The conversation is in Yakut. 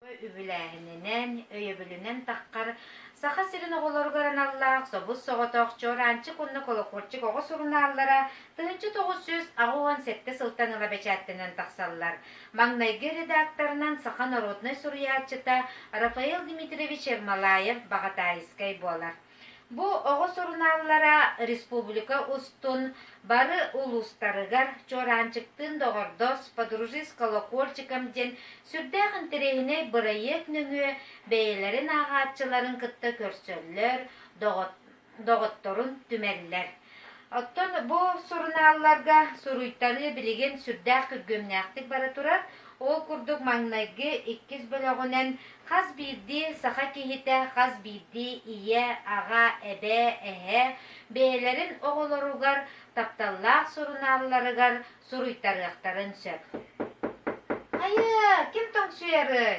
Үбүлээһининэн, өйөбүлүнэн таххар Саха сирин оҕолоругар аналлаах собус-соҕотох Чуораанчык уонна Колокольчик оҕо сурунааллара 1987 сылтан ыла бэчээттэнэн тахсаллар. Маҥнайгы редакторынан саха народнай суруйааччыта Рафаил Дмитриевич Ермолаев-Баҕатаайыскай буолар. Бу оҕо сурунааллара республика устун бары улуустарыгар Чуораанчыктыын доҕордос, Подружи с колокольчиком диэн сүрдээх интэриэһинэй бырайыак нөҥүө бэйэлэрин ааҕааччыларын кытта көрсөллөр, доҕотторун түмэллэр. Оттон бу сурунаалларга суруйтарыы билигин сүрдээх күргүөмнээхтик бара турар. Ол курдук маҥнайгы иккис бөлөҕүнэн хас биирдии саха киһитэ, хас биирдии ийэ, аҕа, эбээ, эһээ бэйэлэрин оҕолоругар тапталлаах сурунаалларыгар суруйтарыахтарын сөп. Хайа, ким тоҥсуйарый?